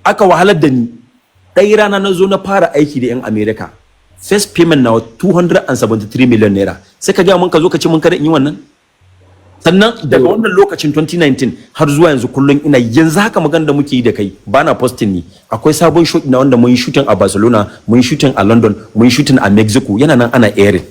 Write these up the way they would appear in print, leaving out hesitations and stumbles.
Aka wahalar da ni. Ɗaya rana na zo na fara aiki da 'yan America, first payment na 273 million naira. Sai ka gaya mun, ka zo ka ce mun kada in yi wannan. Sannan daga wannan lokacin 2019 har zuwa yanzu, kullum ina, yanzu haka magana da muke yi da kai, bana posting ni. Akwai sabon shoot na wanda mun yi shooting a Barcelona, mun yi shooting a London, mun yi shooting a Mexico, yana nan ana airing.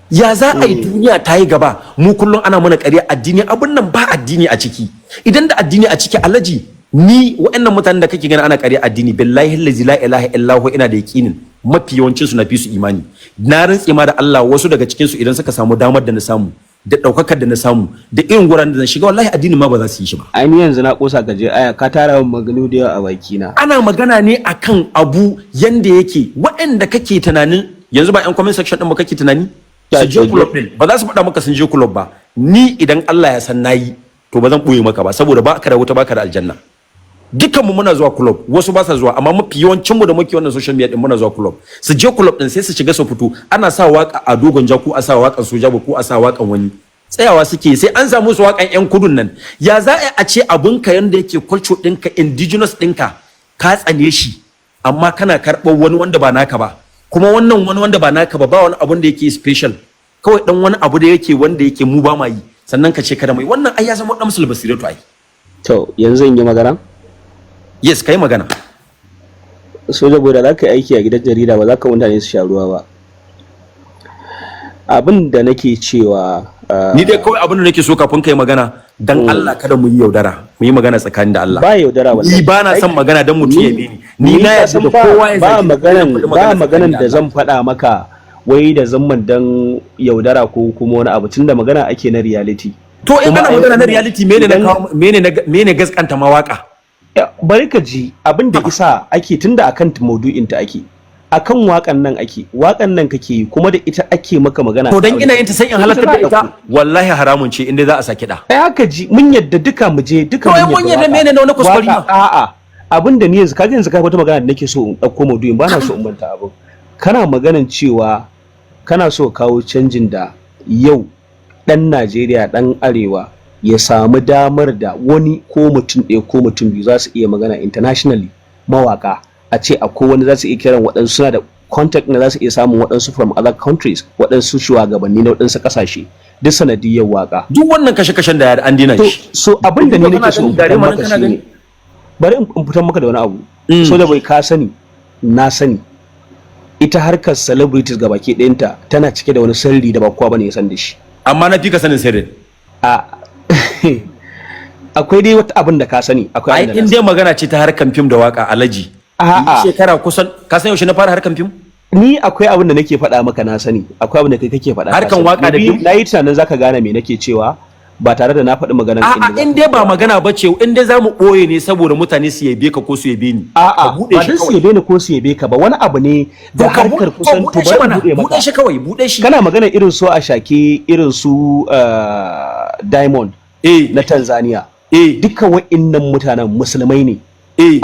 Ya za a yi duniya ta yi gaba, mu kullum ana mana ƙarya addini? Abun nan ba addini a ciki. Idan da addini a ciki, Alhaji, ni waɗannan mutanen da kake gani ana ƙarya addini, billahi allazi la ilaha illa huwa, ina da yaƙinin mafi yawancin su na fi su imani. Na rantse ma da Allah, wasu daga cikin su idan suka samu damar da na samu, da ɗaukakar da na samu, da irin guraren da na shiga, wallahi addinin ma ba za su yi shi ba. Ai ni yanzu na kosa ka je aya, ka tara min maganu da yawa a baki na. Ana magana ne akan abu yanda yake. Waɗanda kake tunanin yanzu ba yan comment section din ba, kake tunani su je club din, ba za su faɗa maka sun je club ba. Ni idan Allah ya san nayi, to ba zan ɓoye maka ba, saboda ba ka da wuta, ba ka da aljanna. Dukkan mu muna zuwa club, wasu ba sa zuwa, amma mafi yawancin mu da muke wannan social media din muna zuwa club. Su je club din, sai su shiga su fito, ana sa waka a dogon ja, ko a sa wakan soja, ko a sa wakan wani, tsayawa suke sai an samu su wakan yan kudun nan. Ya za a ce abun ka yanda yake, culture ɗinka, indigenous ɗinka, ka tsane shi, amma kana karɓar wani wanda ba naka ba? Kuma wannan wani wanda ba naka ba, ba wani abun da yake special, kawai dan wani abu da yake wanda yake mu ba ma yi, sannan ka ce kada mai wannan. Ai ya zama dan musul basiratu ai. To, yanzu in yi magana? Yes, kai magana. Soja Boy, da za ka yi aiki a gidan jarida, ba za ka mutane su sha ruwa ba. Abin da nake cewa Ni dai kawai abin da nake so kafin kai magana, dan Allah kada mu yi yaudara, mu yi magana tsakanin da Allah. Ba yaudara wallahi. Ni ba na son magana dan mutum ya bi ni. Ni na ka yarda san da ba kowa ya ba zagi ni, maganan faɗi ba magana maganan tsakanin da Allah. Zan faɗa maka wai da zaman dan yaudara ko kuma wani abu, tunda magana ake na reality. To, in Kuma ana ai magana na reality, mene na kawo, mene na mene gaskanta mawaka? Ya, bari ka ji abin da isa ake, tunda akan maudu'in ta ake, akan wakan nan ake, wakan nan kake yi, kuma da ita ake maka magana. To, dan ina yin ta sai in halartar da Ita ita? za a Wallahi haramun ce inda za a sa kiɗa. Ai haka ji, mun yadda duka, mu je duka. To, ai mun yadda, waka. Mene na wani kuskure Waka, ma? a'a, abin da ni yanzu kaga, yanzu ka wata magana da nake so in ɗauko maudu'in, ba na so in manta abin. Kana maganan cewa kana so ka kawo canjin da yau ɗan Najeriya, ɗan Arewa ya samu damar da wani ko mutum ɗaya ko mutum biyu za su iya magana internationally, mawaka, a ce akwai wani za su iya kiran waɗansu, suna da contact na za su iya samun waɗansu from other countries, waɗansu shugabanni na waɗansu ƙasashe, duk sanadiyyar waka. Duk wannan kashe-kashen da ya an dina To, shi. so abin da ni Kana nake so in gani gare fitar mana, maka kana shine gani? Bari in fitar maka da wani abu. So da bai ka sani, na sani, ita harkar celebrities gabaki ɗayanta tana cike da wani sirri da ba kowa bane ya san da shi. Amma na fi ka sanin sirrin. A, akwai dai wata abin da ka sani, akwai Ai abin da in na dai magana ce ta harkan fim da waka, Alaji, A'a. ni shekara kusan, ka san yaushe na fara harkan fim? Ni akwai abin da nake faɗa maka na sani, akwai abin da kai kake faɗa ka Harkan sani. waka da Maybe fim? Na yi tunanin zaka gane me nake cewa ba tare da na faɗi maganar. A'a, in dai ba magana ba ce, in dai za mu ɓoye ne saboda mutane su yabe ka ko su yabe ni, A'a, ka buɗe ba shi dan su kawai. yabe ni ko su yabe ka ba, wani abu ne da To, ka harkar kusan buɗe to shi bari in mana, buɗe buɗe maka. shi kawai, buɗe shi. Kana magana irin su Ashake, irin su Diamond na Tanzania, duka wa'innan mutanen musulmai ne,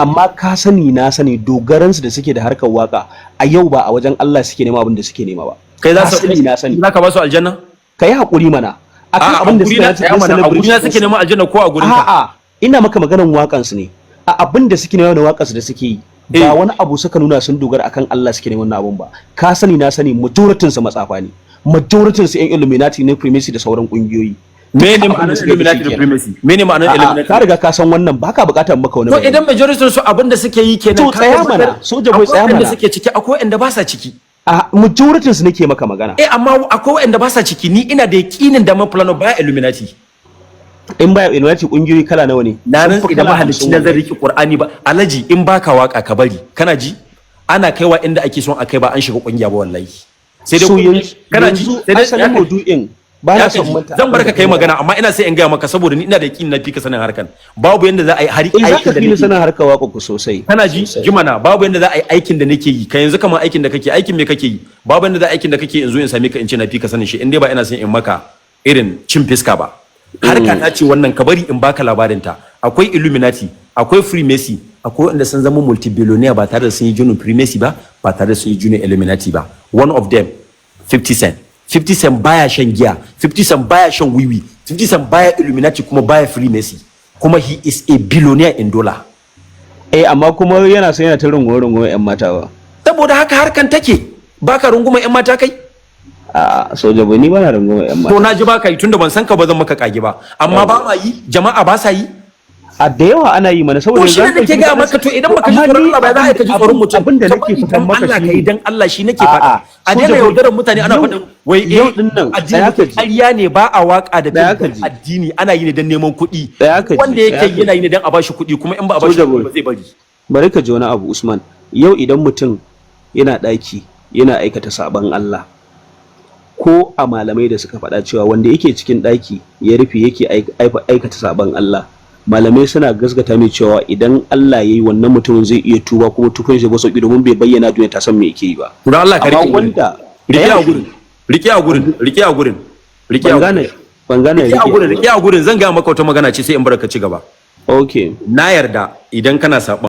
amma ka sani, na sani, dogaransu da suke da harkar waka a yau, ba a wajen Allah suke nema abin da suke nema ba. Kai za Ka su sani, na sani. Za ka ba su aljanna? Ka yi haƙuri mana akan A'a, abin da a suke gurina, tsaya mana, a gurina suke neman aljanna ko a gurinka? A'a, ina maka maganan wakan su ne. A abin da suke nema na wakan su da suke yi, ba wani abu suka nuna sun dogara akan Allah suke neman wannan abun ba. Ka sani, na sani, majoritin su matsafa ne, majoritin su yan Illuminati ne, Freemason da sauran kungiyoyi. Mene Duka abin ma'anar da suka yi Illuminati shi da kenan. Freemason? Mene ma'anar A'a, Illuminati? ka riga ka san wannan, baka bukatar maka wani To, bayani. idan majority su abin da suke yi kenan, To, ka tsaya tabbatar mana, Soja Boy, akwai tsaya waɗanda mana. suke ciki, akwai waɗanda ba sa ciki. A majoritin su nake maka magana. Eh, amma akwai waɗanda ba sa ciki. Ni ina da yakinin da man plano baya Illuminati. In baya Illuminati, kungiyoyi kala nawa ne? Na Sun rantsi fi da kala mahalicci 50 na zan wallahi. riki Qur'ani ba. Alaji, in baka waka ka bari. Kana ji, ana kaiwa inda ake son a kai, ba an shiga kungiya ba wallahi. Sai dai So yanzu kana ji, yanzu sai dai asalin maudu'in ba na ya son kaji. manta Zan barka abin da kai magana, amma ina sai in gaya maka, saboda ni ina da yakinin na fi ka sanin harkan. Babu yanda za a yi har Eh, za aikin ka da fi ni nake sanin harkar waƙa ku sosai. Kana ji? Sosai. Jimana, babu yanda za a yi aikin da nake yi, ka yanzu kamar aikin da kake, aikin me kake yi, babu yanda za a aikin da kake in zo in same ka in ce na fi ka sanin shi, in dai ba ina son in maka irin cin fiska ba. Harka ta ce wannan, ka bari in baka labarin ta. Akwai Illuminati, akwai Freemason, akwai wanda sun zama multibillionaire ba tare da sun yi joining Freemason ba, ba tare da sun yi joining Illuminati ba. One of them, 50 Cent. 50 Cent baya shan giya, 50 Cent baya shan wiwi, 50 Cent baya Illuminati kuma baya Freemason, kuma he is a billionaire in dollar. Eh, amma kuma yana so yana ta rungume rungume yan mata ba. Saboda haka harkan take, baka runguma yan mata kai? A soja boy, ni bana rungume yan To, mata. na ji baka yi, tunda ban san ka ba, zan maka kage ba. Amma ba ma yi, jama'a ba sa yi. A da yawa ana yi mana, saboda To, shi ne yanzu an nake ɗauki gaya mutane maka. To, idan baka ji Amma tsoron ni Allah ba, za ka ji tsoron mutum? Abin da Ka nake bari fitan dan maka Allah shi ka yi ne dan Allah, shi nake A'a, faɗa. A soja daina boy, yaudarar mutane ana faɗin wai yau din nan, addini. Tsaya ka ji. Ƙarya ne, ba a waka da Tsaya fim ka don ji. addini, ana yi ne don neman kuɗi. Tsaya ka ji, Wanda yake tsaya ka yana yi ne don a bashi kuɗi, kuma in ba a bashi Soja kuɗi boy. ba, zai bari. Bari ka ji wani abu, Usman. Yau idan mutum yana ɗaki yana aikata sabon Allah, ko a malamai da suka faɗa cewa wanda yake cikin ɗaki ya rufe yake aikata sabon Allah, malamai suna gaskata mai cewa idan Allah ya yi, wannan mutumin zai iya tuba, kuma tuban shi ba sauki, domin bai bayyana duniya ta san me yake yi ba. Don Allah ka Amma rike wanda rike a gurin, rike a gurin, rike a gurin, rike a Ban gane gurin. Ban gane. Rike a gurin, rike a gurin. Zan gaya maka wata magana ce, sai in bar ka ci gaba. Okay. Na yarda idan kana saɓon